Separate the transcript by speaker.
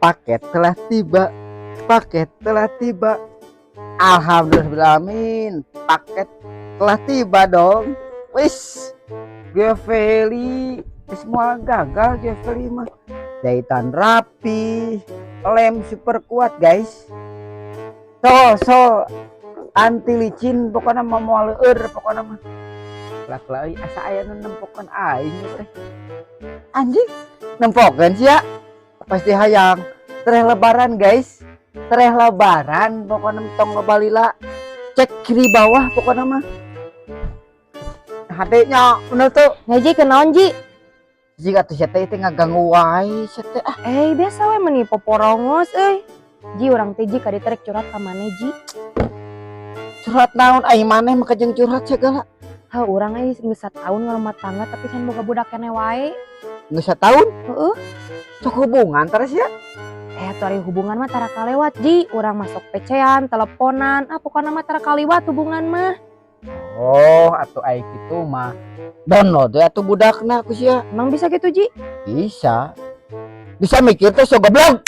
Speaker 1: Paket telah tiba. Paket telah tiba. Alhamdulillah, amin. Paket telah tiba dong. Wis, Geveli semua gagal Geveli mah. Jahitan rapi, lem super kuat, guys. So, so anti licin, pokoknya mah moal leur pokoknya mah. Lak euy, asa aya nu nempokeun aing teh. Anjing, nempokeun sia. Pasti hayang. Tereh Lebaran, guys. Tereh Lebaran pokoknya tong ngebalila. Cek kiri bawah pokoknya mah. Hade nya bener tuh.
Speaker 2: Hei Ji, kunaon, Ji?
Speaker 1: Jika tuh sia teh ngaganggu wae sia teh ah.
Speaker 2: Eh, biasa we, meni poporongos euy. Ji, urang teh, Ji, ka dieu rek curhat ka maneh, Ji.
Speaker 1: Curhat naon? Aing maneh mah kajeng curhat segala.
Speaker 2: Ha, urang euy geus sataun ngarumah tangga, tapi can boga budak keneh wae.
Speaker 1: Geus sataun?
Speaker 2: Heeh.
Speaker 1: Sok hubungan terus ya?
Speaker 2: Eh, atuh ari hubungan mah tara kalewat, Ji. Urang masuk PC-an, teleponan, ah, pokokna mah tara kaliwat hubungan mah.
Speaker 1: Oh, atuh ai kitu mah download we atuh budakna ku sia.
Speaker 2: Emang bisa gitu, Ji?
Speaker 1: Bisa. Bisa mikir teh, so goblok.